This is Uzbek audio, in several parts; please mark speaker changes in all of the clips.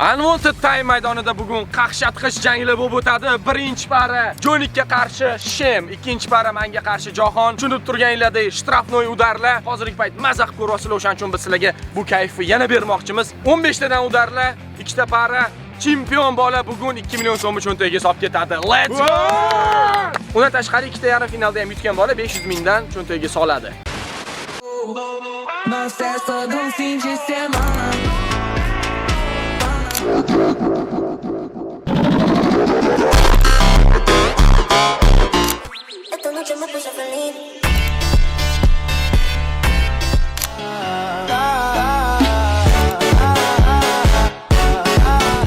Speaker 1: Unwanted Time maydonida bugun qaqshatqich janglar bo'lib o'tadi. Birinchi пара Jonikka qarshi Shem, ikkinchi пара menga qarshi Jahon. Tushunib turganinglardek, штрафной удар lar. Hozirgi payt maza qilib ko'ryapsizlar, o'shaning uchun biz sizlarga bu kayfni yana bermoqchimiz. 15 tadan удар lar, ikkita пара. Chempion bola bugun 2 million so'mni cho'ntagiga solib ketadi. Let's go! Undan tashqari ikkita yarim finalda ham yutgan bola 500 mingdan cho'ntagiga soladi.
Speaker 2: Nossa, é todo um fim de semana.
Speaker 3: Esta noche me puse feliz.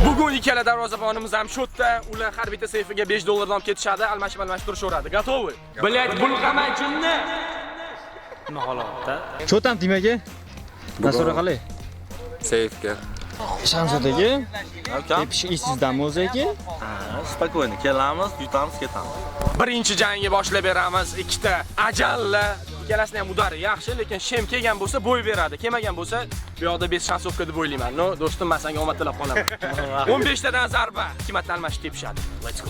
Speaker 1: Bugun ikkala darvozabonimiz ham shu yerda. Ular har bitta seyfiga 5 dollardan olib ketishadi, almashib-almashib turishaveradi. Готовы? Блять, bulg'amay jinni.
Speaker 4: Nima holatda?
Speaker 5: Cho'tam Timaga. Nasura qalay?
Speaker 6: Seyfga.
Speaker 5: Shamsod aka. Tepish esingizdami o'zi aka?
Speaker 7: Спокойно kelamiz, yutamiz, ketamiz.
Speaker 1: Birinchi jangni boshlab beramiz. Ikkita ajalla. Ikkalasini ham удар i yaxshi, lekin Shem kelgan bo'lsa бой beradi. Kelmagan bo'lsa, bu yoqda 5 шансовка deb o'ylayman. Но, do'stim, men senga omad tilab qolaman. 15 tadan zarba. Ikki marta almashib tepishadi. Let's go.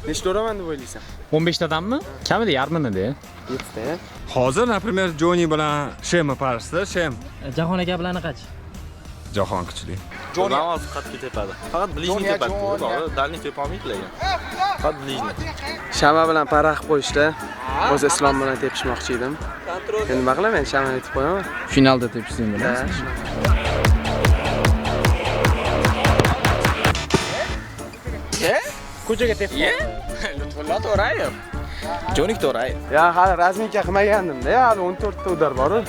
Speaker 8: Nechta uraman deb o'ylaysan?
Speaker 5: 15 tadanmi? Kamida yarmini de.
Speaker 8: 7 ta.
Speaker 6: Hozir, например, Joni bilan Shemni пара sida Shem.
Speaker 4: Jahon aka bilan qach.
Speaker 6: Jahon kuchli.
Speaker 7: Joni hozir qatga tepadi. Faqat ближний tepadi, to'g'ri, дальний tepa olmaydi lekin. Faqat ближний.
Speaker 8: Shama bilan пара qilib qo'yishdi. O'zi Islom bilan tepishmoqchi edim. Endi nima qilaman? Shamani aytib qo'yaman.
Speaker 5: Finalda tepishsang bo'ladi.
Speaker 8: Ha.
Speaker 4: Ko'chaga tepib.
Speaker 1: Ye? Lutfullo To'rayev.
Speaker 7: Jonik To'rayev.
Speaker 8: Ya hali разминка qilmagandim-da, hali 14 ta удар bor-u.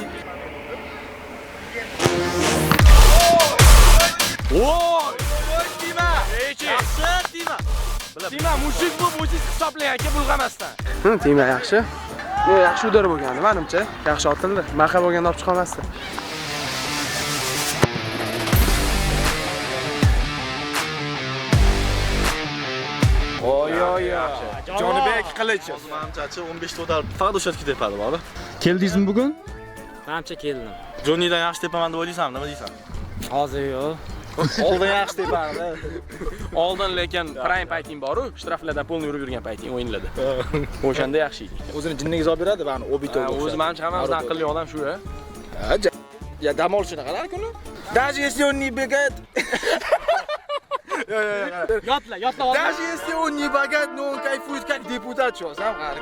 Speaker 1: Voy! Tima! Yaxshi, Tima. Tima, мужик bu, o'zingiz hisoblang aka bulg'amasdan.
Speaker 8: Hı, Tima yaxshi. Yo, yaxshi удар bo'lgandi, menimcha. Yaxshi otildi. Maxa bo'lganda olib chiqa olmasdi.
Speaker 1: Oy oy oy. Jonibek Qilichev.
Speaker 7: Manimcha 15 ta удар faqat o'sha yerga tepadi, bor.
Speaker 5: Keldingizmi bugun?
Speaker 4: Manimcha keldim.
Speaker 7: Jonidan yaxshi tepaman deb o'ylaysanmi, nima deysan?
Speaker 4: Hozir yo'q.
Speaker 7: Oldin yaxshi tepardi.
Speaker 1: Oldin lekin prime payting bor-u, shtraflardan polni yurib yurgan payting o'yinlarda. O'shanda yaxshi eding.
Speaker 9: O'zini jinniga solib beradi, bani Obito.
Speaker 1: O'zi manimcha hammamizdan aqlli odam shu, a?
Speaker 9: Ya dam olishini qarar kuni. Даже если он не бегает.
Speaker 4: Yotla, yotla.
Speaker 9: Даже если он не богат, но он кайфует как депутат, что, сам har.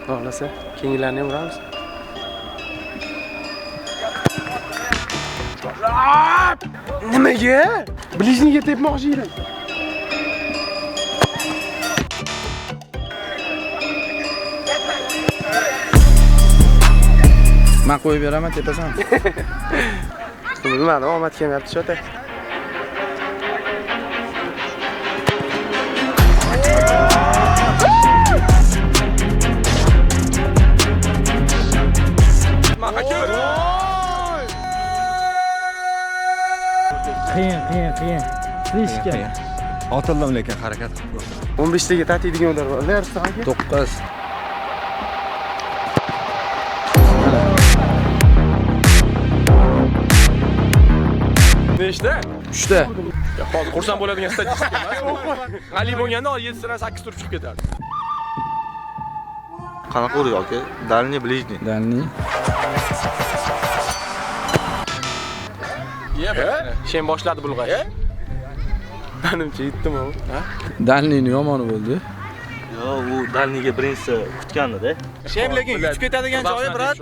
Speaker 8: Xohlasa, keyingilarni ham uramiz. Nimaga? Ближний ga tepmoqchi edim.
Speaker 9: Men qo'yib beraman, tepasan.
Speaker 8: Bilmadim, omad kelmayapti shu yerda.
Speaker 1: Aka.
Speaker 4: Qiyin, qiyin, qiyin. Слишком.
Speaker 6: Otildim lekin harakat qilib ko'rdim.
Speaker 8: 15 taga tatiydigan удар bor. Rustam aka?
Speaker 9: 9.
Speaker 1: Nechta?
Speaker 8: 3 ta.
Speaker 1: Hozir xursand bo'ladigan statistika emas. Ali bo'lganda 7 tadan 8 turib chiqib ketardi.
Speaker 7: Qanaqa urdi aka? Дальний, ближний.
Speaker 9: Дальний.
Speaker 1: Shem boshladi bulg'ash.
Speaker 8: Menimcha yetdim u.
Speaker 9: Дальний ni yomoni bo'ldi.
Speaker 7: Yo'q, u дальний ga birinchisi kutgandi-da.
Speaker 9: Shem lekin yutib ketadigan joyi, брат.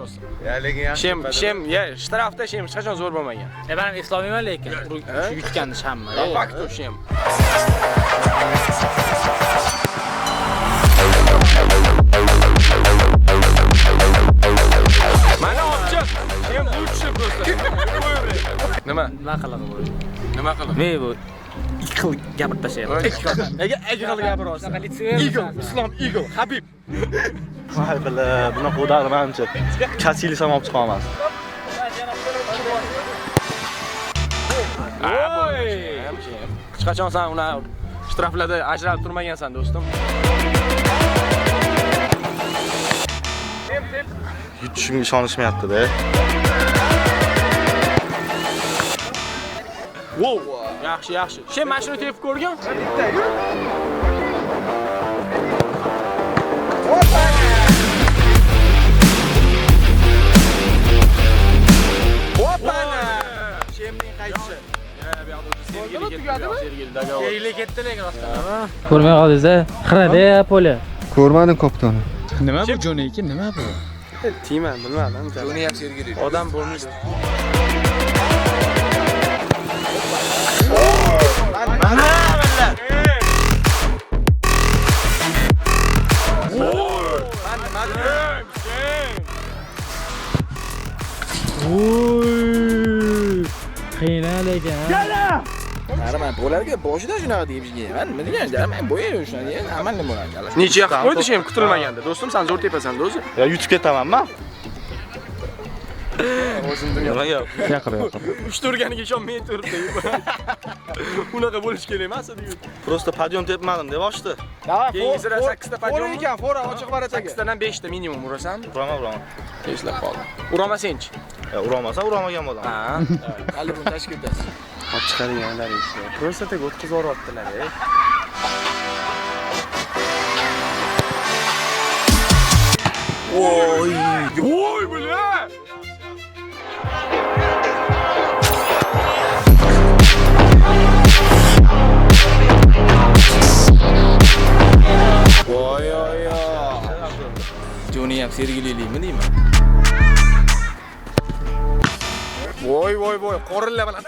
Speaker 1: Shem, Shem, ya, shtrafda Shem hech qachon zo'r bo'lmagan.
Speaker 4: E, men ham eslolmayman lekin shu yutganni shamma.
Speaker 1: Факту Shem. Mana olib. Shem лучше просто. Nima?
Speaker 4: Nima qilig'i bu?
Speaker 1: Nima qilib?
Speaker 4: Men bu ikki xil gapirib tashlayapti.
Speaker 9: Nega ikki xil gapiryapsan? Eagle, Islom Eagle, Habib.
Speaker 7: Voy bila, bunaqa удар manimcha Kasilis ham olib chiqa olmas.
Speaker 1: Oy! Hech qachon sen ular shtraflarda ajralib turmagansan, do'stim.
Speaker 7: Yutishimga ishonishmayapti-da.
Speaker 1: Wow, yaxshi, yaxshi. Shem mana shuni tepib ko'rgin.
Speaker 9: Bitta yur. Opana! Shemning qaytishi.
Speaker 4: Sergeli ketdi lekin rostdan. Ko'rmay qoldingiz-a? Xirada poli.
Speaker 6: Ko'rmadim koptoni.
Speaker 5: Nima bu Joni aka, nima bu?
Speaker 8: Tiyman, bilmadim.
Speaker 9: Joni ham Sergeli.
Speaker 8: Odam bo'lmaydi.
Speaker 7: Mana billah.
Speaker 4: Oy! Qiyin lekin.
Speaker 9: Nima bo'larga boshida shunaqa deb yeyman. Nima degan? Men bo'yayman shunaqa degan, amal nima bo'larkan?
Speaker 1: Necha qilib qo'ydi Shem kutilmaganda. Do'stim, sen zo'r tepasan o'zi.
Speaker 7: Ya yutib ketaman men.
Speaker 1: O'zim dunyo.
Speaker 7: Nima gap?
Speaker 5: Yaqin, yaqin.
Speaker 1: 3 turganiga ishonmay turibdi. Unaqa bo'lish kerak emas edi.
Speaker 7: Prosta podium tepmadim deb ochdi.
Speaker 1: Keyingisida 8 ta podium
Speaker 9: ekan, fora ochiq varataga.
Speaker 1: 8 tadan 5 ta minimum urasan.
Speaker 7: Uraman, uraman.
Speaker 1: Eslab qoldim. Uramasangchi?
Speaker 7: Ya uramasam uramagan bo'laman.
Speaker 1: Ha.
Speaker 9: Hali buni tashkil etasiz.
Speaker 8: Olib chiqadiganlar eshik. Prosta tek o'tkazib yuboryaptilar.
Speaker 1: Voy! Voy bular!
Speaker 9: Voy oy oy. Joni ham Sergelilikmi deyman. Voy voy voy, qorinlar bilan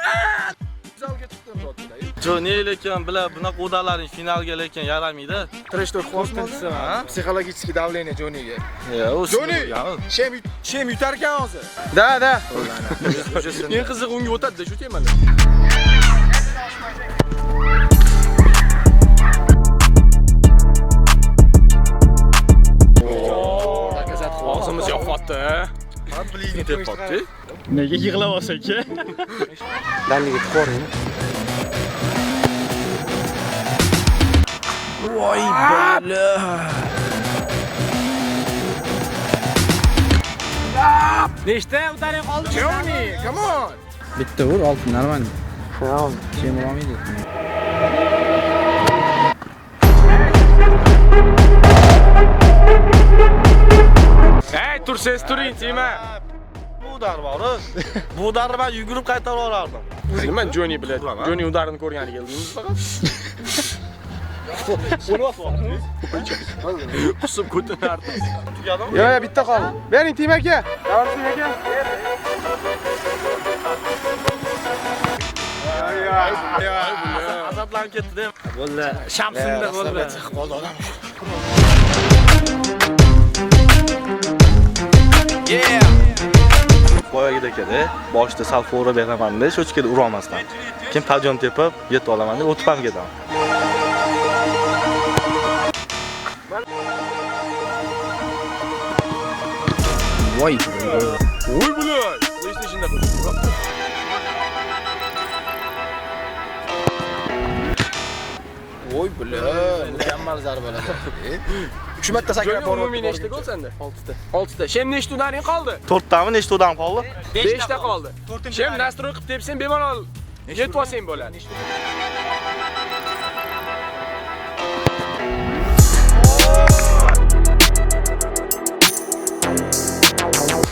Speaker 9: zalga chiqdim zotda.
Speaker 7: Joni lekin bilar bunaqa udarlaring finalga lekin yaramaydi.
Speaker 9: Trash talk qilyapsizmi? Psixologический давление Joniga.
Speaker 7: Ya, u
Speaker 9: Joni, Shem yutar ekan hozir.
Speaker 8: Da, da.
Speaker 1: Eng qizig'i unga o'tadi-da shu temalar. Og'zimiz yoqyapti.
Speaker 7: Ha, blizni tepyapti.
Speaker 5: Nega yig'layapsiz aka?
Speaker 8: Dalliga tiqib.
Speaker 9: Voy bala.
Speaker 4: Nechta udaring qoldi?
Speaker 9: Joni, come on.
Speaker 5: Bitta ur, oltin normal. Shem urolmaydi.
Speaker 1: Ey, tursangiz turing, Tima.
Speaker 7: Bu udar bor. Bu udarni men yugurib qaytarib olardim.
Speaker 1: Nima Joni biladi? Joni udarini ko'rgani keldingiz faqat. Qusib ko'tinardi.
Speaker 7: Tugadimi?
Speaker 8: Yo'q, yo'q, bitta qoldi. Bering Tim aka. Davr Tim aka.
Speaker 7: Azablanib ketdi-da.
Speaker 4: Bo'ldi. Shamsinda bo'ldi.
Speaker 9: Qoldi odam.
Speaker 1: Yeah.
Speaker 7: Boyagidek-da, boshida sal fora beraman-da, cho'chkada ura olmasdan. Keyin podium tepib, yetib olaman deb o'tib ham ketaman.
Speaker 1: Voy. Voy bular. PlayStation'da qo'shib.
Speaker 9: Voy bular, mukammal zarbalar. 3 marta sakrab
Speaker 1: borib. Umumiy nechta gol senda? 6 ta. 6 ta. Shem nechta udaring qoldi?
Speaker 7: 4 tami nechta udarim qoldi?
Speaker 1: 5 ta qoldi. Shem nastroy qilib tepsang bemalol yetib olsang bo'ladi.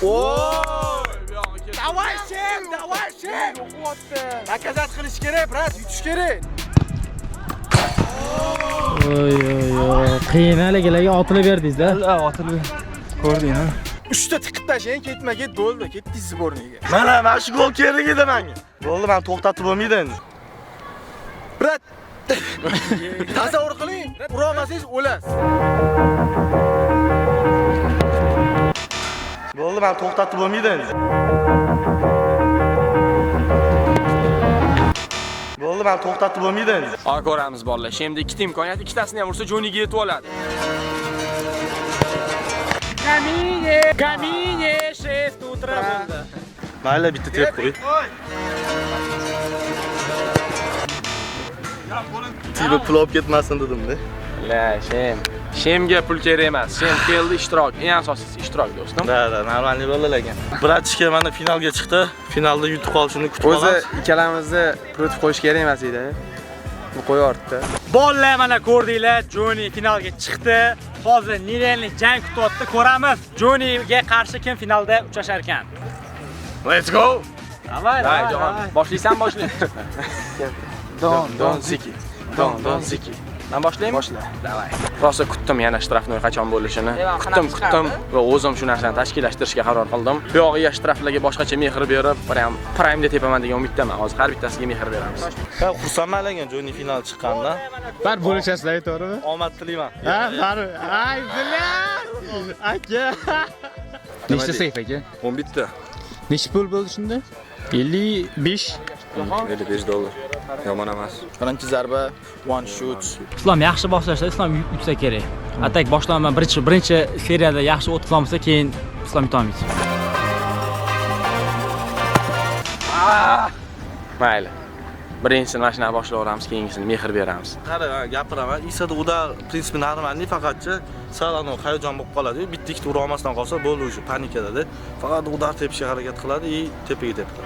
Speaker 1: Oy!
Speaker 9: Davay Shem, davay Shem. Nakazat qilish kerak, brat, yutish kerak.
Speaker 4: Oy oy oy. Qiyin lekin otilib berdingiz-da.
Speaker 6: Otilib. Ko'rding, ha?
Speaker 9: 3 ta tiqib tashlang, ketma-ket bo'ldi, ketdingiz sborniga.
Speaker 7: Mana mana shu gol kerak edi menga. Bo'ldi, men to'xtatib bo'lmaydi endi.
Speaker 9: Brat, tasavvur qiling, ura olmasangiz o'lasiz.
Speaker 7: Bo'ldi, men to'xtatib bo'lmaydi endi. Bo'ldi, men to'xtatib bo'lmaydi endi.
Speaker 1: Ha, ko'ramiz bolalar. Shemda ikkita imkoniyat, ikkitasini ham ursa Joniga yetib oladi.
Speaker 4: Kamine, kamine 6 утра bo'ldi.
Speaker 7: Mayli, bitta tep qo'y. Tiba pul olib ketmasin dedim-da.
Speaker 8: La, Shem.
Speaker 1: Shemga pul kerak emas. Shem keldi ishtirok. Eng asosiysi ishtirok do'stim.
Speaker 7: Да, да, нормальный bolalar ekan. Братишка mana finalga chiqdi. Finalda yutib qolishini kutib
Speaker 8: O'zi
Speaker 7: qolamiz.
Speaker 8: ikkalamizni против qo'yish kerak emas edi. Bu qo'yardi.
Speaker 5: Bolalar mana ko'rdinglar, Joni finalga chiqdi. Hozir нереальный jang kutyapti, ko'ramiz. Joniga qarshi kim finalda uchrashar ekan.
Speaker 1: Let's go.
Speaker 5: Давай,
Speaker 1: Давай, Jahon. Boshlaysan, boshla.
Speaker 8: Don,
Speaker 1: Don Ziki. Don, Don Ziki. Men boshlaymi?
Speaker 8: Boshla.
Speaker 1: Давай. Rosa kutdim yana shtrafnoy qachon bo'lishini. Kutdim, kutdim va o'zim shu narsani tashkillashtirishga qaror qildim. Bu yog'iga shtraflarga boshqacha mehr berib, prime prime'da tepaman degan umiddaman. Hozir har bittasiga mehr beramiz.
Speaker 7: Ha, xursandman lekin Joni final chiqqanidan.
Speaker 6: Bar bo'lishasizlar, to'g'rimi?
Speaker 7: Omad tilayman.
Speaker 6: Ha, bar. Ay, bilan. Aka.
Speaker 5: Nechta seyf aka?
Speaker 6: 11 ta.
Speaker 5: Necha pul bo'ldi shunda? 55.
Speaker 6: 55 dollar. Yomon emas.
Speaker 9: Birinchi zarba one shoot.
Speaker 4: Islom yaxshi boshlashda Islom yutsa kerak. Atak boshlanma birinchi seriyada yaxshi o'tkazolmasa, keyin Islom yutolmaydi.
Speaker 1: Mayli. Birinchisini mana shunaqa boshlayveramiz, keyingisini mehr beramiz.
Speaker 7: Qara, gapiraman. Isada udar prinsipi нормальный, faqatchi sal anavi hayajon bo'lib qoladi. Bitta ikkita ura olmasdan qolsa bo'ldi уже panikadada. Faqat udar tepishga harakat qiladi и tepaga tepadi.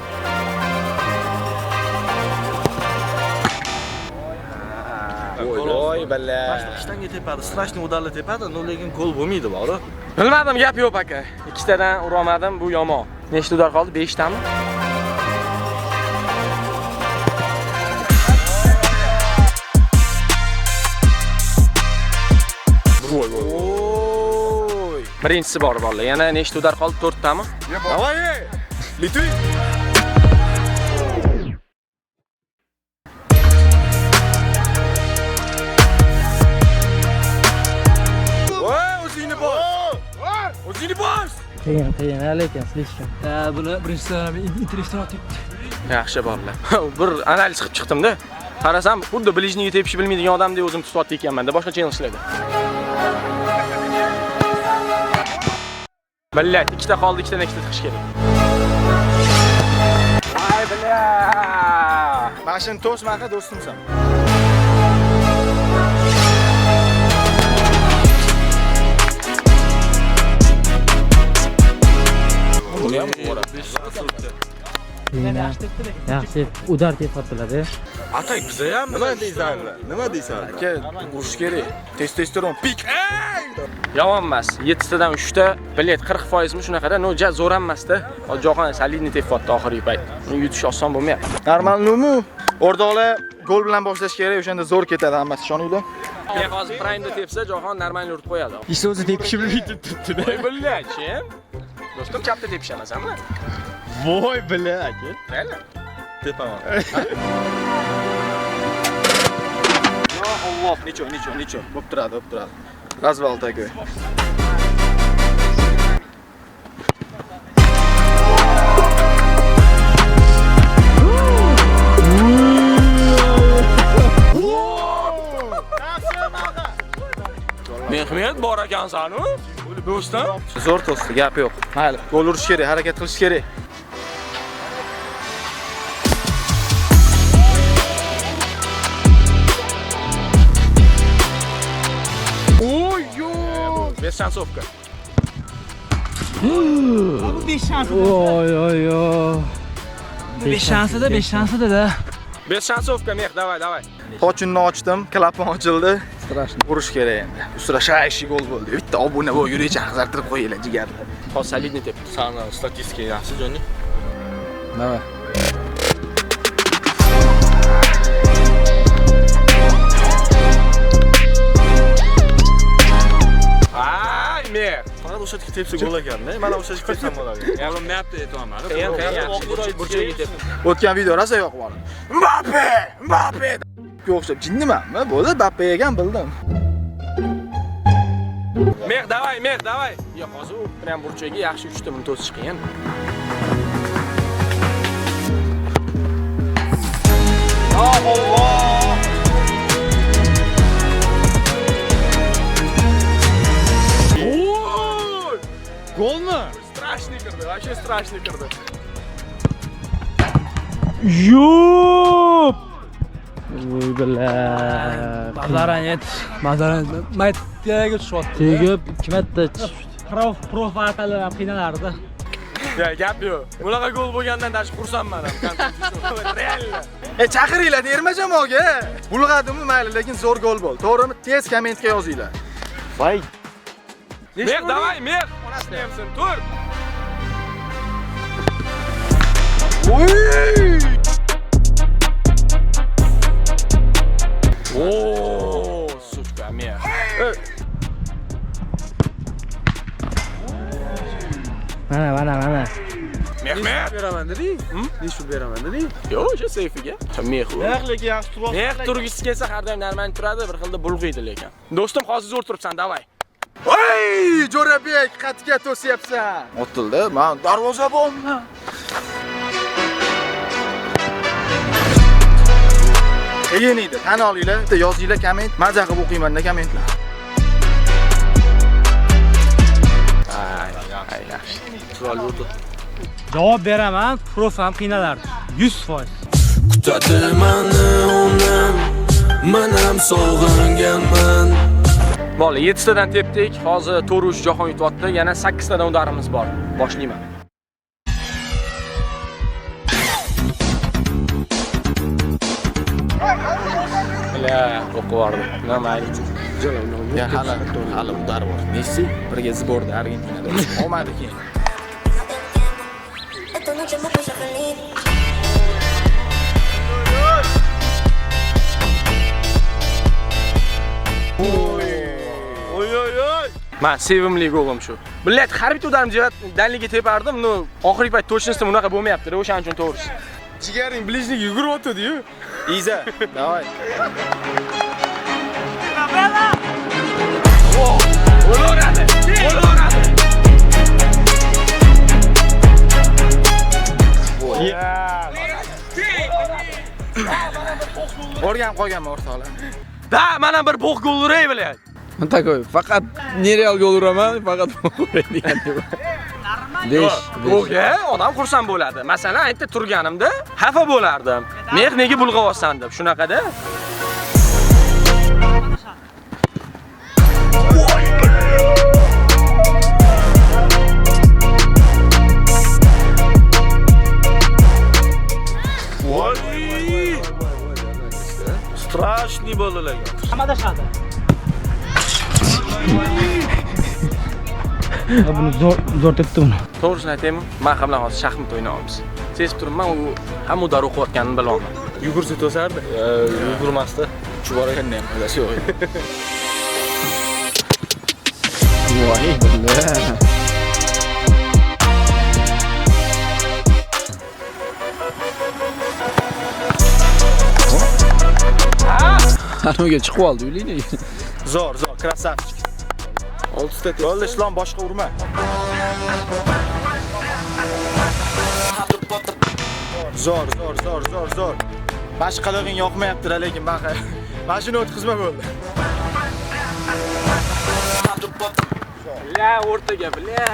Speaker 9: Voy balla.
Speaker 7: Ishtanga tepadi, страшный udarlar tepadi, но lekin gol bo'lmaydi bori.
Speaker 1: Bilmadim, gap yo'q aka. Ikkitadan urolmadim, bu yomon. Nechta udar qoldi? 5 tami?
Speaker 9: Voy.
Speaker 1: Birinchisi bor bolalar. Yana nechta udar qoldi? 4 tami?
Speaker 6: Давай, Lituy. Voy, o'zingni bos. O'zingni bos.
Speaker 4: Qiyin, qiyin, lekin слишком. Buni birinchisidan interesroq tepdi.
Speaker 1: Yaxshi bolalar. Bir analiz qilib chiqdim-da. Qarasam, xuddi ближнийga tepishni bilmaydigan odamdek o'zim tutyapti ekanman-da, boshqa challengelarda. Billat, ikkita qoldi, ikkitadan ikkita tiqish kerak. Ay, billa.
Speaker 9: Mana shuni to'sma aka do'stimsan.
Speaker 4: Yaxshi, udar tepyaptilar-da.
Speaker 7: Atak biza ham
Speaker 6: Nima deysan? Nima deysan?
Speaker 9: Aka, urish kerak. Testosteron pik.
Speaker 1: Yomon emas. 7 tadan 3 ta, bilet 40% mi shunaqada, no ja zo'r emas-da. Jahon solidni tepyapti oxirgi payt. Uni yutish oson bo'lmayapti.
Speaker 9: Normalmi? O'rtoqlar gol bilan boshlash kerak, o'shanda zo'r ketadi hammasi, ishoninglar.
Speaker 1: Men hozir prime'da tepsa, Jahon normal urib qo'yadi.
Speaker 5: Ish o'zi tepishni bilmaydi turibdi-da.
Speaker 1: Voy billah, kim? Do'stim chapda tepishamasanmi?
Speaker 5: Voy billah aka.
Speaker 1: Mayli.
Speaker 7: Tepaman.
Speaker 9: Yo Alloh, necho, necho, necho. Bo'p turadi, bo'p turadi. Развал такой.
Speaker 1: Mehmet bor ekansan-u? Do'stim.
Speaker 9: Zo'r to'sdi, gap yo'q. Mayli, gol urish kerak, harakat qilish kerak.
Speaker 1: Oy, yo'q. Без шансовка.
Speaker 5: Bu 5 shansida.
Speaker 4: Oy, oy, oy.
Speaker 5: 5 shansida, 5 shansida-da.
Speaker 1: Без шансовка, Meh, давай, давай.
Speaker 9: Pochinni ochdim, klapon ochildi. Страшно. Urish kerak endi. Устрашающий gol bo'ldi. Bitta obuna bo'l, yurakchani qizartirib qo'yinglar jigarlar.
Speaker 1: Hozir solidni tepdi.
Speaker 7: Sani statistika yaxshi, Joni.
Speaker 9: Давай.
Speaker 1: Ay, Meh.
Speaker 7: Faqat o'sha yerga tepsa gol ekanda. Mana o'sha yerga tepsam bo'ladi.
Speaker 6: Olinmayapti aytyapman.
Speaker 1: Qiyin, qiyin, yaxshi. Burchagiga tepdi.
Speaker 9: O'tgan video rosa yo'q bor. Mbappe, Mbappe o'xshab jinnimanmi? Bo'ldi, Mbappe ekan bildim.
Speaker 1: Meh, давай, Meh, давай. Yo'q, hozir u prям burchagiga yaxshi uchdi, buni to'sish qiyin.
Speaker 9: Ya Alloh!
Speaker 1: Oy!
Speaker 5: Golmi?
Speaker 1: Страшный kirdi, вообще страшный kirdi.
Speaker 5: Yo'q.
Speaker 4: Voy billa.
Speaker 5: Bazaran
Speaker 4: Mazaran maytga tushyapti. Tegib 2 marta
Speaker 5: Prof atalar ham qiynalardi.
Speaker 1: Ya gap yo'q. Bunaqa gol bo'lgandan dash xursandman ham. Realно.
Speaker 9: Chaqiringlar terma jamoaga. Bulg'adimi mayli, lekin zo'r gol bo'ldi. To'g'rimi? Tez kommentga yozinglar.
Speaker 8: Voy.
Speaker 1: Mer, давай, Mer. Onasini yemsin, tur.
Speaker 9: Oy!
Speaker 1: Oo, suchka, Mer.
Speaker 4: Mana, mana, mana.
Speaker 1: Mer, Mer.
Speaker 8: Beraman deding? Necha pul beraman deding?
Speaker 1: Yo'q, o'sha seyfiga. Mer.
Speaker 7: Lekin yaxshi turib.
Speaker 1: Mer turgisi kelsa har doim normal turadi, bir xilda bulg'iydi lekin. Do'stim, hozir zo'r turibsan, давай.
Speaker 9: Oy, Jo'rabek, qatga to'syapsan. Otildi. Men darvozabonman. Qiyin edi. Tan olinglar, bitta yozinglar komment. Maza qilib o'qiyman-da kommentlar.
Speaker 1: Ay, ay, yaxshi.
Speaker 7: Chiroyli urdi.
Speaker 5: Javob beraman, prof ham qiynalardi. 100%.
Speaker 10: Kutadi mani onam, men ham sog'inganman.
Speaker 1: Bola 7 tadan tepdik. Hozir 4-3 Jahon yutyapti. Yana 8 tadan udarimiz bor. Boshlayman. Bila, o'qib yubordim. Nima mayli.
Speaker 9: Ya hali udar bor. Messi birga zborda Argentinada. Olmadi keyin.
Speaker 3: Esta noche me puse feliz.
Speaker 7: Oy oy oy.
Speaker 1: Men sevimli golim shu. Millat har bitta udarim danliga tepardim, no oxirgi payt точностim unaqa bo'lmayapti-da, o'shaning uchun to'g'risi.
Speaker 8: Jigaring ближний yugurib o'tdi-yu.
Speaker 9: Iza, давай.
Speaker 1: O'laveradi. O'laveradi.
Speaker 9: O'rganib qolganman o'rtoqlar.
Speaker 1: Da, mana bir bo'q gol uray, блядь.
Speaker 11: Такой, faqat nereal gol uraman, faqat uray degan. 5.
Speaker 1: Bo'g'a, odam xursand bo'ladi. Masalan, aytda turganimda xafa bo'lardim. Mer nega bulg'ayapsan deb, shunaqada.
Speaker 7: Strashniy bo'ldi lekin.
Speaker 5: Hamma adashadi.
Speaker 4: Buni zo'r zo'r tepdi buni.
Speaker 1: To'g'risini aytaymi? Men ham bilan hozir shaxmat o'ynayapmiz. Sezib turibman, u ham udar o'qiyotganini bilaman.
Speaker 8: Yugursa to'sardi.
Speaker 7: Yugurmasdi.
Speaker 9: Uchib borganda ham foydasi yo'q edi.
Speaker 11: Voy billa. Hanuga chiqib oldi liniyaga.
Speaker 9: Zo'r, zo'r, красавчик.
Speaker 8: 6 ta
Speaker 9: Bo'ldi, Islom boshqa urma. Zo'r, zo'r, zo'r, zo'r, zo'r. Mana shu qalig'ing yoqmayapti-da, lekin mana shuni o'tkazma bo'ldi.
Speaker 1: La o'rtaga, bla.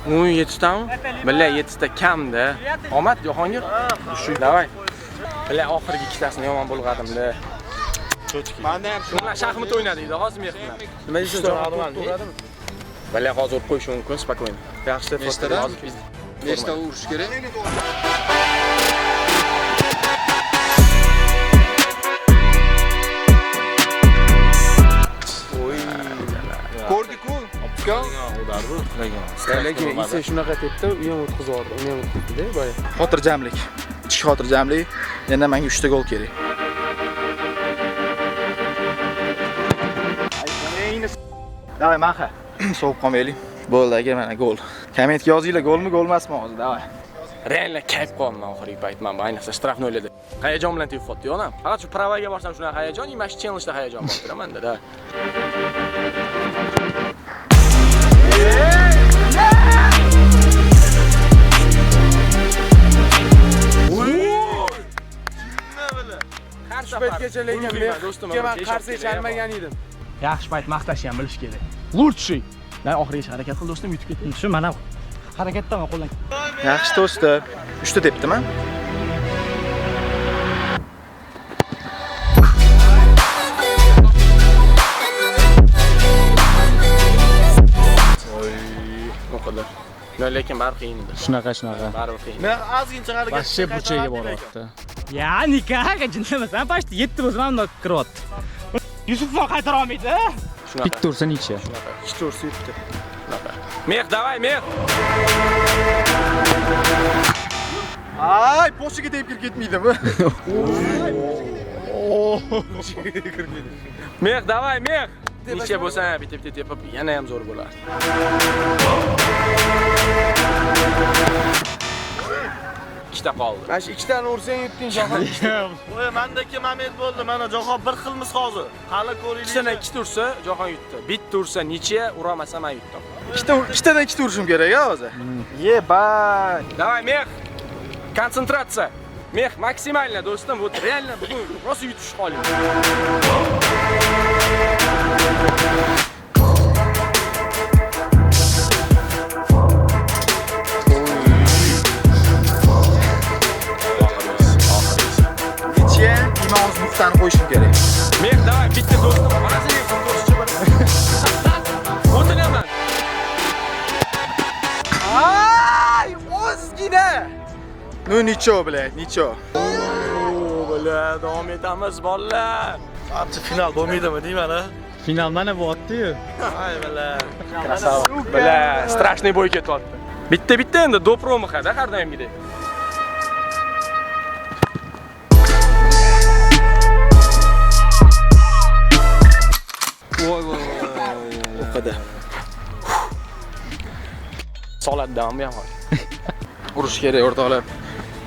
Speaker 1: 17 tami? Billa 7 ta kamda. Omad Jahongir. Shu, давай. Billa oxirgi ikkitasini yomon bulg'adim-da.
Speaker 9: Menda ham
Speaker 1: Shu bilan shaxmat o'ynadik-da hozir men bilan.
Speaker 8: Nima deysiz, Jahongir?
Speaker 1: Billa hozir urib qo'yishi mumkin, спокойно.
Speaker 8: Yaxshi
Speaker 6: Nechtadan?
Speaker 1: Hozir biz
Speaker 6: Nechta urish kerak? Ko'rdik-ku.
Speaker 7: Udar bu lekin.
Speaker 8: Lekin Isa shunaqa tepdi, u ham o'tkazib yubordi, uni ham o'tkazdi-da boya.
Speaker 9: Xotirjamlik. Ichki xotirjamlik. Yana menga 3 ta gol kerak. Давай, maxa. Sovuq qolmaylik. Bo'ldi aka, mana gol. Kommentga yozinglar, golmi, gol emasmi hozir, давай.
Speaker 1: Реально kayf qolman oxirgi payt men bu ayniqsa shtrafnoylarda. Hayajon bilan tepyapti onam. Faqat shu pravaga borsam shunaqa hayajon, mana shu challenge'da hayajon bor turamanda da.
Speaker 8: Shu paytgacha lekin
Speaker 1: do'stim,
Speaker 8: men qarsak chalmagan edim.
Speaker 1: Yaxshi payt maqtashni ham bilish kerak. Лучший. Men oxirigacha harakat qil do'stim, yutib ketdim.
Speaker 5: Shu mana harakatdaman qo'ldan.
Speaker 9: Yaxshi to'sdi. 3 ta tepdimi?
Speaker 1: O'qidi. Lekin baribir qiyin edi.
Speaker 4: Shunaqa.
Speaker 1: Baribir qiyin.
Speaker 7: Men ozgincha harakat
Speaker 4: Вообще burchagiga boryapti.
Speaker 5: Ya, nikak, jinnamasan, почти 7 bo'lsa mana bundoq kiryapti. Yusufov qaytara olmaydi.
Speaker 4: Bitta ursa necha?
Speaker 8: Ikkita ursa yutdi.
Speaker 1: Meh, давай, meh.
Speaker 9: Ay, boshiga tegib kirib ketmaydimi?
Speaker 1: Meh, давай, meh. Necha bo'lsa bitta-bitta tepib, yana ham zo'r bo'lardi. Ikkita qoldi.
Speaker 8: Mana shu ikkitani ursang yutding Jahon.
Speaker 7: Voy, mendagi moment bo'ldi. Mana Jahon bir xilmiz hozir. Hali ko'ringlar.
Speaker 1: Ikkitadan ikkita ursa Jahon yutdi. Bitta ursa necha, uramasa men yutdim.
Speaker 9: Ikkitadan ikkita urishim kerak-a hozir. Ye, bay.
Speaker 1: Давай, meh. Konsentratsiya. Meh maksimalно, do'stim. Вот реально bugun rosa yutish xohlayman.
Speaker 9: Necha imon nuqtani qo'yishim kerak.
Speaker 1: Meh, давай, bitta do'stim. Onasini yursin, ko'rishchi bir. O'tinaman.
Speaker 9: Ay, ozgina. Ну ничего, блядь, ничего.
Speaker 1: Бля, davom etamiz bolalar.
Speaker 7: Ancha final bo'lmaydimi deyman a?
Speaker 4: Final mana bo'lyapti-yu.
Speaker 7: Ay, бля.
Speaker 1: Красава. Бля, страшный бой ketyapti. Bitta-bitta endi до промаха-da har doimgidek.
Speaker 8: Voy voy voy.
Speaker 9: O'qidi.
Speaker 1: Soladi bu ham hozir.
Speaker 9: Urish kerak o'rtoqlar.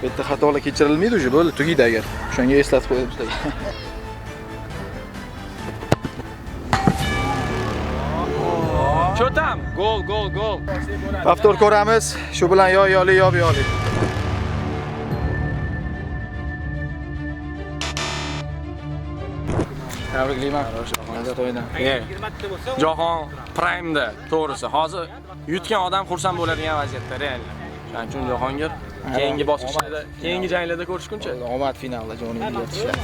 Speaker 9: Bu yerda xatolar kechirilmaydi уже, bo'ldi, tugaydi agar. O'shanga eslatib qo'ydim sizlarga.
Speaker 1: Что там? Gol, gol, gol.
Speaker 9: Повтор ko'ramiz. Shu bilan yo yoli, yo bu yoli. Tabriklayman. Nazar to'ydan.
Speaker 1: Jahon prime'da, to'g'risi. Hozir yutgan odam xursand bo'ladigan vaziyatda, реально. Shuning uchun Jahongir keyingi bosqichlarda, keyingi janglarda ko'rishguncha.
Speaker 9: Omad finalda joningni yetishlar.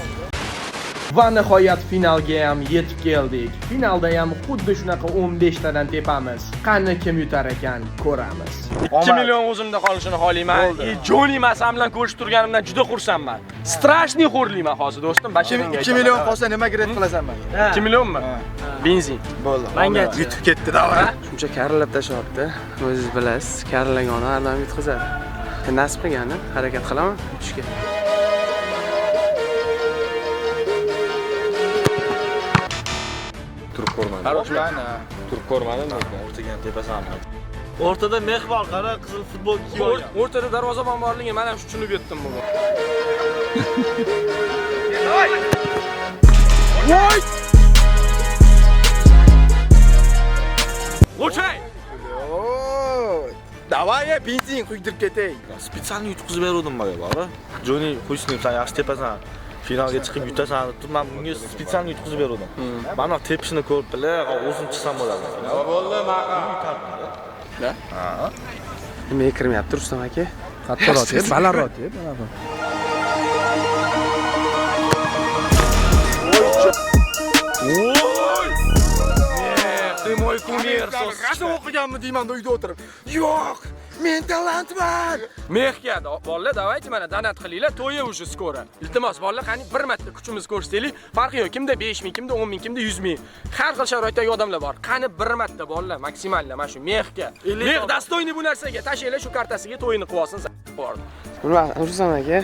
Speaker 1: Va nihoyat finalga ham yetib keldik. Finalda ham xuddi shunaqa 15 tadan tepamiz. Qani kim yutar ekan ko'ramiz. 2 million o'zimda qolishini xohlayman. Joni masam bilan ko'rishib turganimdan juda xursandman. Strashniy xo'rlayman hozir do'stim.
Speaker 9: 2 million qolsa nima gret qilasan menga?
Speaker 1: 2 millionmi? Benzin.
Speaker 9: Bo'ldi.
Speaker 4: Menga
Speaker 9: yutib ketdi, davra.
Speaker 8: Shuncha karillab tashlayapti. O'zingiz bilasiz, karillagan har doim yutqizadi. Nasib qilgani harakat qilaman yutishga.
Speaker 6: Turib ko'rmadim. Turib ko'rmadim lekin.
Speaker 7: O'rtaga ham tepasanmi? O'rtada meh bor, qara, qizil futbol kiyib olgan.
Speaker 1: O'rtada darvozabon borligini men ham tushunib yetdim bugun. Voy! Лучай!
Speaker 9: Давай, benzin quydirib ketay.
Speaker 7: Специально yutqizib beruvdim menga, bor. Joni qo'ysin, sen yaxshi tepasan. Finalga chiqib yutasan deb men bunga специально yutqizib beruvdim. Mana tepishini ko'rib, bila, o'zim chiqsam bo'ladi.
Speaker 6: Nima bo'ldi, maqa?
Speaker 8: Da? Ha. Nimaga kirmayapti Rustam aka?
Speaker 11: Qattiqroq tep, balandroq tep, mana bu.
Speaker 1: Voy! Ты мой кумир.
Speaker 9: Rasm o'qiganmi deyman uyda o'tirib. Yo'q, men talantman.
Speaker 1: Mehga bolalar, давайте mana donat qilinglar, to'yi уже скоро. Iltimos bolalar, qani bir marta kuchimizni ko'rsataylik. Farqi yo'q, kimda 5000, kimda 10000, kimda 100000. Har xil sharoitdagi odamlar bor. Qani bir marta bolalar, maksimalda mana shu mehga. Meh достойный bu narsaga tashlanglar shu kartasiga to'yini qilib olsin. Bordi.
Speaker 8: Rustam aka.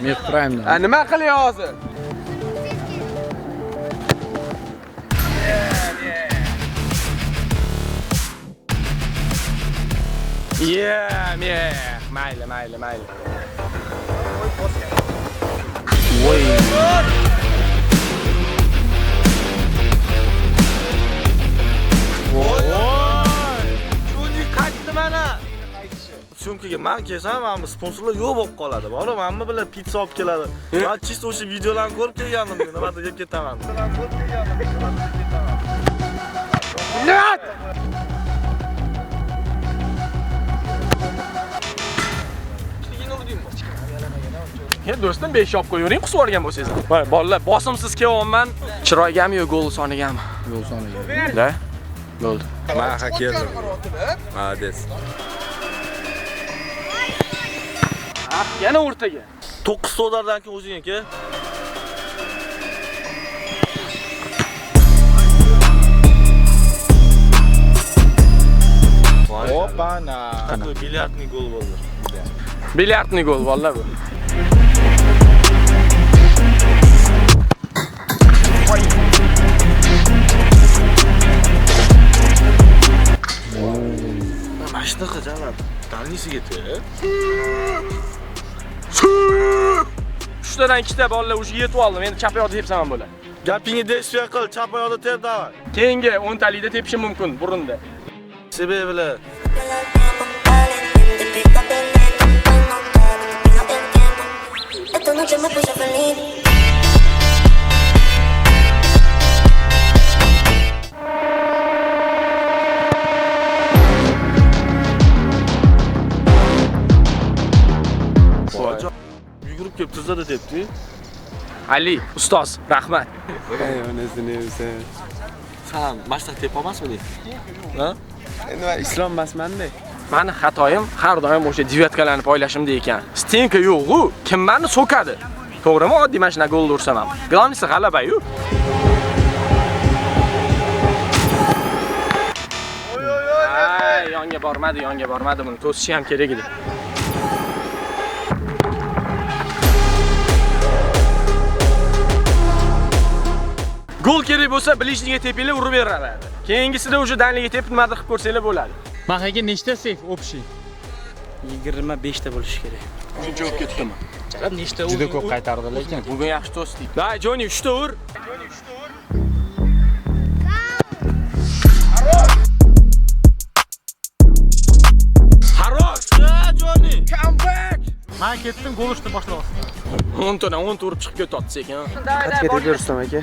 Speaker 11: Meh prime'dan.
Speaker 8: Nima qilyapsiz hozir?
Speaker 1: Yeah, meh. Mayli, mayli, mayli.
Speaker 7: Voy. Voy. Joni qaytdi mana. Syomkaga men kelsam, mana sponsorlar yo'q bo'lib qoladi. Bor, mana bilan pitsa olib keladi. Men чисто o'sha videolarni ko'rib kelgandim, nimada yeb ketaman.
Speaker 1: Nat! He do'stim 5 olib qo'yavering, qusib yuborgan bo'lsangiz. Voy, bolalar, bosimsiz kelyapman. Chiroygami yo gol sonigami?
Speaker 11: Gol soniga.
Speaker 1: Da. Bo'ldi.
Speaker 6: Men xakerdim. Молодец.
Speaker 1: Yana o'rtaga.
Speaker 7: 9 ta udardan keyin o'zingniki.
Speaker 9: Opana.
Speaker 7: Такой бильярдный gol bo'ldi.
Speaker 1: Bilyardni gol valla bu.
Speaker 7: Mana shunaqa jalab. Дальнийsiga tep.
Speaker 1: 3tadan 2 ta bolalar уже yetib oldim. Endi chap yoqda tepsam ham bo'ladi.
Speaker 7: Gapingni действие qil, chap oyoqda tep давай.
Speaker 1: Keyingi 10 talikda tepishim mumkin burunda.
Speaker 7: Sebebi
Speaker 3: Esta noche me puse feliz.
Speaker 7: Yugurib kelib tizzada tepdi.
Speaker 1: Ali, ustoz, rahmat.
Speaker 8: Ey, onasini o'zi.
Speaker 7: San mana shunaqa tepa olmasmiding? Ha?
Speaker 8: Endi men islom emasman-da.
Speaker 1: Mani xatoyim har doim o'sha devyatkalarni poylashimda ekan. Stenka yo'q-u, kim meni so'kadi? To'g'rimi? Oddiy mana shunaqa gol ursam ham. Главное g'alaba-yu. Ay, yonga bormadi, yonga bormadi. Buni to'sishi ham kerak edi. Gol kerak bo'lsa, ближний ga tepinglar urib beradi. Keyingisida уже дальний ga tepib nimadir qilib ko'rsanglar bo'ladi.
Speaker 5: Mahaga nechta seyf общий? 25 ta bo'lishi kerak.
Speaker 1: Shuncha bo'lib ketdimi?
Speaker 5: Jalab nechta
Speaker 6: Juda ko'p qaytardi lekin.
Speaker 1: Bugun yaxshi to'sdik. Day, Joni, 3 ta ur. Harosh!
Speaker 7: Joni!
Speaker 1: Comeback!
Speaker 5: Men ketdim, gol urishni boshlayapti.
Speaker 1: 10 tadan 10 ta urib chiqib ketyapti sekin.
Speaker 8: Qachga tepdi Rustam aka?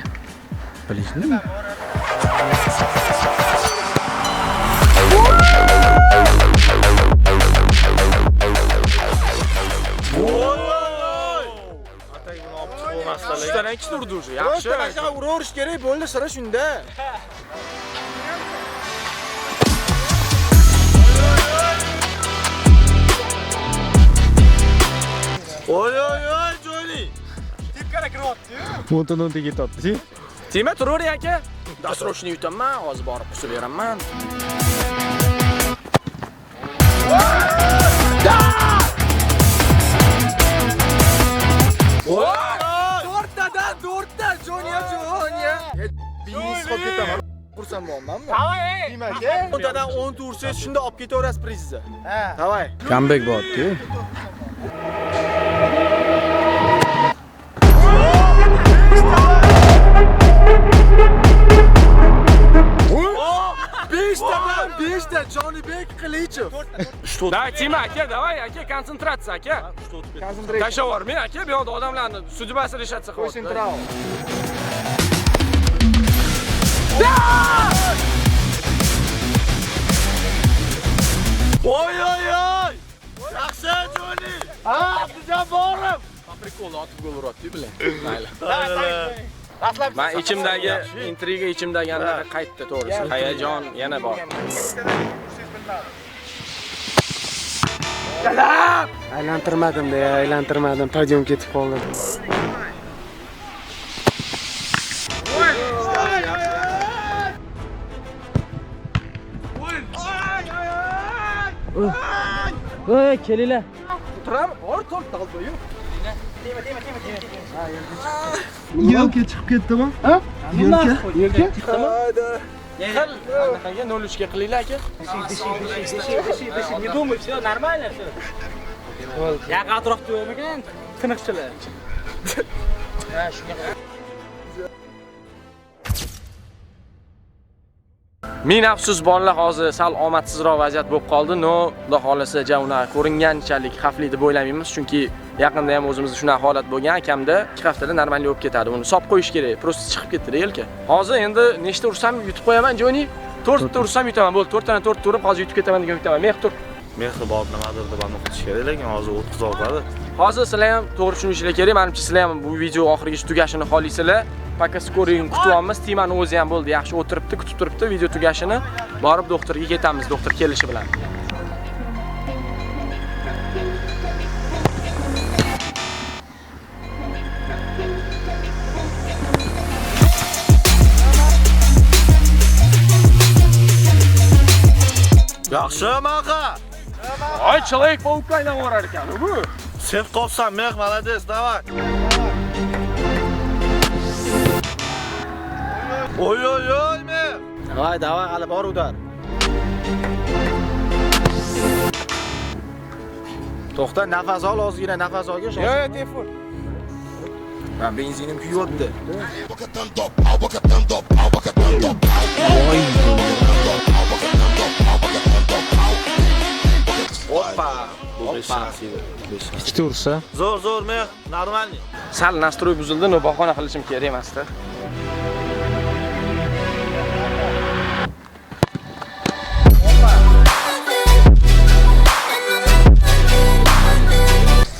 Speaker 6: Bilishni?
Speaker 7: Atay buni olib chiqib bo'lmasdi
Speaker 1: 3 tadan 2 ta urdi уже. Yaxshi.
Speaker 9: Просто mana uraverish kerak bo'ldi, sira shunda.
Speaker 7: Oy oy oy Joni!
Speaker 6: O'ntadan o'nta ketyapti.
Speaker 1: Tema turavering aka. Досрочно yutaman, hozir borib qusib beraman.
Speaker 9: To'rttadan to'rtta Joni, Joni. Biznes qolib ketaman. Xursand bo'lmanmi? Demak, 10tadan 10 ta ursangiz shunda olib ketaverasiz prizni. Ha. Давай.
Speaker 11: Comeback bo'lyapti-yu.
Speaker 9: Beshtadan 5ta Jonibek Qilichev.
Speaker 1: Давай, Tima aka, давай aka, konsentratsiya aka. Tashlab yubormang aka, bu yoqda odamlarni судьба si решаться qilyapti.
Speaker 7: Oy oy oy! Yaxshi Joni! Ha, Abdujabborov!
Speaker 1: Prikol otib gol uryapti-yu, bilan. Mayli. Men ichimdagi intriga ichimdagi anaqa qaytdi, to'g'risi. Hayajon yana bor.
Speaker 8: Aylantirmadim-da, aylantirmadim. Podium ketib qoldi.
Speaker 4: Voy, kelinglar.
Speaker 9: Turami? Bor, to'rt dalba-yu.
Speaker 7: Yelka chiqib ketdimi? Ha? Yelka? Yelka?
Speaker 1: Qil, anaqaga 0-3 ga qilinglar aka.
Speaker 5: Не думай, все нормально все. Yaqin atrofda yo'qmikan? Tiniqchilar. Ha, shunga.
Speaker 1: Ming afsus bolalar, hozir sal omadsizroq vaziyat bo'lib qoldi. No, xudo xolasa ja unaqa ko'ringanchalik xavfli deb o'ylamaymiz, chunki yaqinda ham o'zimizda shunaqa holat bo'lgan, akamda 2 haftada normal bo'lib ketadi. Uni sop qo'yish kerak, просто chiqib ketdi yelka. Hozir endi nechta ursam yutib qo'yaman, Joni? 4 ta ursam yutaman. Bo'ldi, 4 tadan 4 ta urib hozir yutib ketaman degan umiddaman. Meh tur.
Speaker 7: Mehri bor nimadir deb aniq qilish kerak, lekin hozir o'tkazib oladi.
Speaker 1: Hozir sizlar ham to'g'ri tushunishinglar kerak. Menimcha sizlar ham bu video oxirigacha tugashini xohlaysizlar. Пока scoring kutyapmiz. Timani o'zi ham bo'ldi, yaxshi o'tiribdi, kutib turibdi video tugashini. Borib doktorga ketamiz, doktor kelishi bilan.
Speaker 7: Yaxshi, maqa.
Speaker 1: Ay, Человек-паук aylanib ekan bu.
Speaker 7: Sen qolsan, Meh, молодец, давай. Oy oy oy, Meh.
Speaker 9: Давай, давай, hali bor udar. To'xta, nafas ol, ozgina nafas olgin. Yo'q, yo'q, tepur. Men benzinim kuyapti. Oppa. Oppa.
Speaker 6: Ikkita ursa.
Speaker 7: Zo'r, zo'r, Meh, normalniy.
Speaker 1: Sal nastroy buzildi, no bahona qilishim kerak emasdi.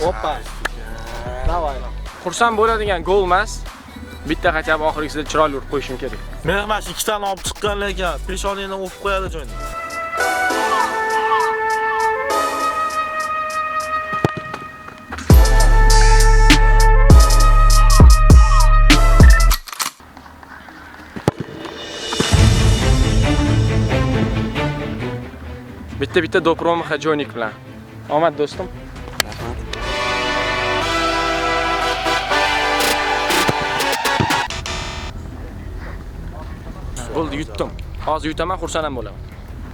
Speaker 9: Oppa. Давай.
Speaker 1: Xursand bo'ladigan gol emas. Bitta qachab oxirgisida chiroyli urib qo'yishim kerak.
Speaker 7: Meh mana shu ikkitani olib chiqqan lekin peshonangdan o'pib qo'yadi joyini.
Speaker 1: Bitta-bitta do'promi Jonik bilan. Omad do'stim. Bo'ldi, yutdim. Hozir yutaman, xursand ham bo'laman.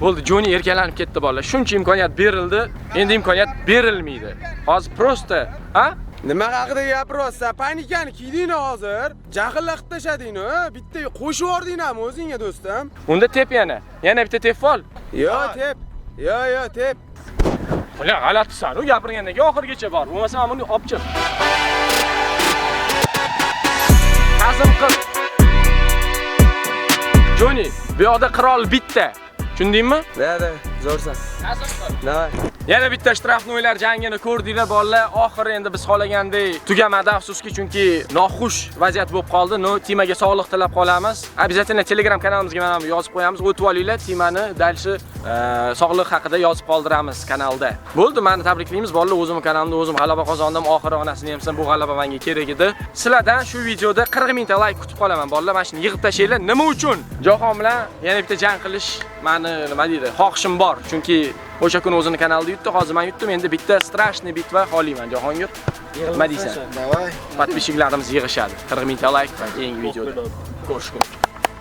Speaker 1: Bo'ldi, Joni erkalanib ketdi bolalar. Shuncha imkoniyat berildi, endi imkoniyat berilmaydi. Hozir prosta, ha?
Speaker 8: Nima haqida gapiryapsan? Panikani kiydingmi hozir? Jahilla qilib tashladingmi? Bitta qo'shib yubordingmi o'zingga do'stim?
Speaker 1: Unda tep yana. Yana bitta tep ol.
Speaker 8: Yo, tep. Yo, yo, tep.
Speaker 1: Ular g'alatisan, u gapirgandan keyin oxirigacha bor. Bo'lmasa men buni olib chiq. Hazm qil. Joni, bu yoqda qirol bitta. Tushundingmi?
Speaker 8: Da, da, zo'rsan.
Speaker 1: Hazm qil.
Speaker 8: Davay.
Speaker 1: Yana bitta shtrafnoylar jangini ko'rdinglar bolalar. Oxiri endi biz xohlagandek tugamadi, afsuski, chunki noxush vaziyat bo'lib qoldi. No, Timaga sog'liq tilab qolamiz. Обязательно Telegram kanalimizga mana bu yozib qo'yamiz. O'tib olinglar, Timani дальше sog'liq haqida yozib qoldiramiz kanalda. Bo'ldi, meni tabriklaymiz bolalar. O'zim kanalimda o'zim g'alaba qozondim. Oxiri onasini ham bu g'alaba menga kerak edi. Sizlardan shu videoda 40 mingta like kutib qolaman bolalar. Mana shuni yig'ib tashlanglar. Nima uchun? Jahon bilan yana bitta jang qilish meni nima deydi? Xohishim bor. Chunki o'sha kun o'zini kanalida yutdi, hozir men yutdim. Endi bitta strashniy bitva xohlayman Jahongir. Nima deysan?
Speaker 9: Davay.
Speaker 1: Podpishiklarimiz yig'ishadi. 40 mingta like va keyingi videoda ko'rishguncha.